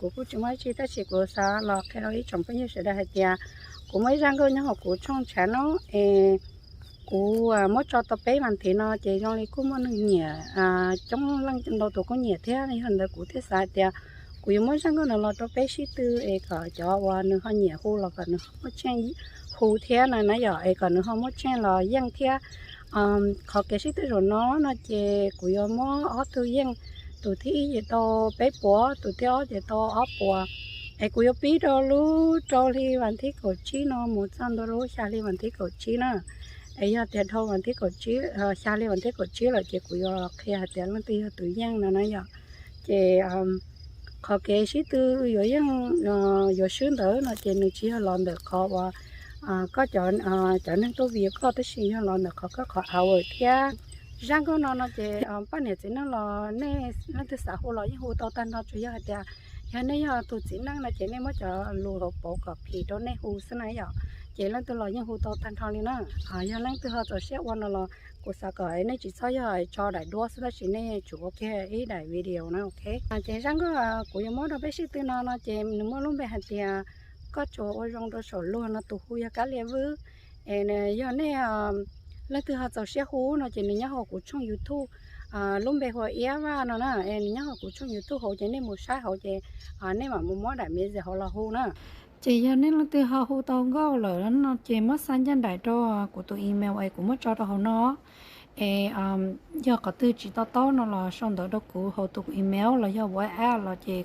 kuv kuj tsis muaj dab tsi, tab sis kuv xav los qhia rau ib tsoom phooj ywg sawv daws hais tias kuv muaj ib zaj nkauj nyob hauv kuv tshooj tshav no es kuv muab tso tau peb vas thiv no ces zoo li kuj muaj neeg nyiam coob leej ntau tus kuj nyiam thiab. Yog ntawd kuv thiaj xav hais tias kuv yuav muab zaj nkauj no los rau peb sib tw es kom cov uas nws ho nyiam hu los kom nws ho muaj tseej hu thiab na yom, es kom nws ho muaj tseej los yeej thiab. Qhov kev sib tw zaum no no ces kuv yuav muab ob tug yeej, tus thib ib ces tau peb puas, tus thib ob ces tau ob puas. Es kuv yuav pib rau lub rau hli vas thib kaum tsib no mus txog ntua lub xya hli vas thib kaum tsib na. Es yog tias dhau vas thib kaum tsib, xya hli vas thib kaum tsib lawm ces kuv yuav qhia hais tias leej twg yog tus yeej no na yom. Ces qhov kev sib tw yuav yeej, yuav swb ntawd no ces nws tsis yog los ntawm qhov uas koj cov, cov neeg tuaj view koj, tab sis yog los ntawm qhov koj qhov hour thiab. Zaj nkauj no no ces poj niam txiv neej los nej leej twg xav hu los yeej hu tau tag nrho, tsuas yog hais tias yog nej yog tus txiv neej no ces nej muab cov lus hauv paus kom phim rau nej hu xwb na yom. Ces leej twg los yeej hu tau tag nrho li na. Yog leej twg ho txaus siab ua no los kuv xav kom nej tsis txhob yog tso daim duab xwb, tab sis nej tsum ua kiag ib daim video na, ok. Ces zaj nkauj kuv yuav muab rau peb sib tw no no ces nws muaj lub npe hais tias koj tsuas ua zoo rau saum luag no, tus hu yog Kab Lia Vwj. Es yog nej leej twg ho txaus siab hu no ces nws nyob hauv kuv tshooj YouTube, lub npe hu ua Iab Vaj no na. Es nws nyob hauv kuv tshooj YouTube hauv ces nej mus saib hauv ces nej mam mus muab daim message hauv los hu na. Ces yog nej leej twg ho hu tau nkauj lawm no ces muab xa ncaj nraim rau kuv tus email es kuv muab tso rau hauv no. Es yog qhov twg tsis to taub no los sau ntawv rau kuv hauv tus email los yog WhatsApp los ces